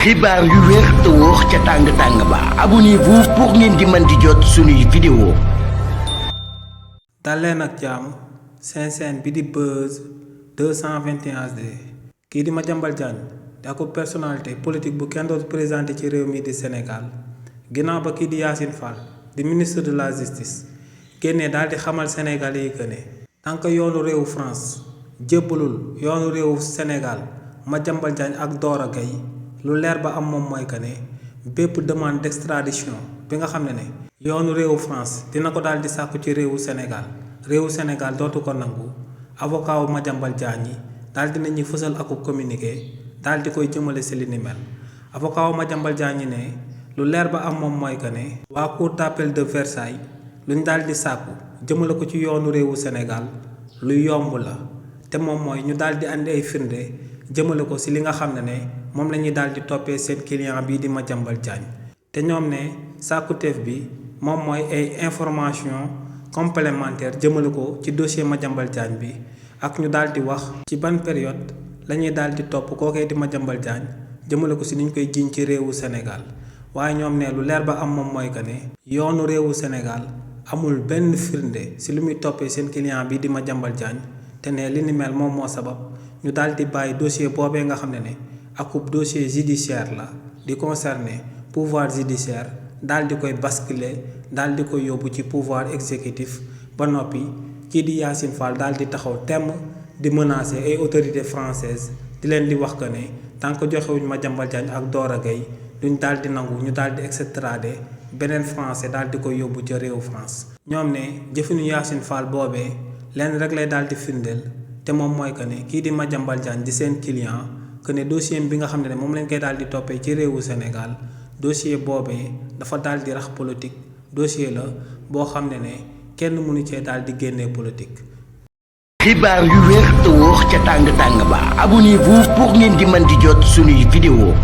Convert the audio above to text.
xibaar yu wér te wóor ca tàng ba abonnez-vous pour ngeen di mën di jot suñuy vidéo. daleen ak jàmm seen chaîne bi di Buzz 221HD kii di Madiambal Diagne di ak personnalité politique bu kenn dootu présenté ci réew mi di Sénégal ginnaaw ba kii di Yassine Fall di ministre de la justice génnee daal di xamal Sénégalais yi que ne tant que yoonu réewu France jébbalul yoonu réewu Sénégal Madiambal Diagne ak Dora Gaye lu leer ba am moom mooy que ne bépp demande d'extradition bi nga xam ne yoonu réewu France dina ko daal di sàkku ci réewu Sénégal dootu ko nangu avocat wu Madiambal Diagne yi daal dina ñuy fësal ak communiqué daal di koy jëmale si li ni mel avocat wu Madiambal Diagne ne lu leer ba am moom mooy que ne waa cour d'appel de Versailles luñ daal di sàkku jëmale ko ci yoonu réewu Sénégal lu yomb la te moom mooy ñu daal di andi ay firnde jëmale ko si li nga xam ne moom la ñuy daal di toppee seen client bii di Madiambal Diagne te ñoom ne sàkkuteef bi moom mooy ay information complémentaire jëmale ko ci dossier Madiambal Diagne bi ak ñu daal di wax ci ban période la ñuy daal di topp kookee di Madiambal Diagne jëmale ko si ni ñu koy jiiñ ci réewu Sénégal waaye ñoom ne lu leer ba am moom mooy que ne yoonu réewu Sénégal amul benn firnde si lu muy toppee seen client bii di Madiambal Diagne te ne li ni mel moom moo sabab ñu daal di bàyyi dossier boobee nga xam ne akub dossier judiciaire la di concerner pouvoir judiciaire daal di koy basculer daal di koy yóbbu ci pouvoir exécutif ba noppi kii di Yassine Fall daal di taxaw temm di menacer ay autorités françaises di leen di wax que ne tant que joxewuñ Madiambal Diagne ak Dora Gaye duñ daal di nangu ñu daal di extrader beneen français daal di koy yóbbu ca réewu France. ñoom ne jëfinu Yassine Fall boobee leen rek lay daal di firndeel te moom mooy que ne kii di Madiambal Diagne di seen client que ne dossier bi nga xam ne moom lañ koy daal di toppee ci réewu Sénégal dossier boobee dafa daal di rax politique dossier la boo xam ne kenn mënu cee daal di génnee politique. xibaar yu wér te wóor ca tàng ba abonnez-vous pour ngeen di mën di jot suñuy vidéo.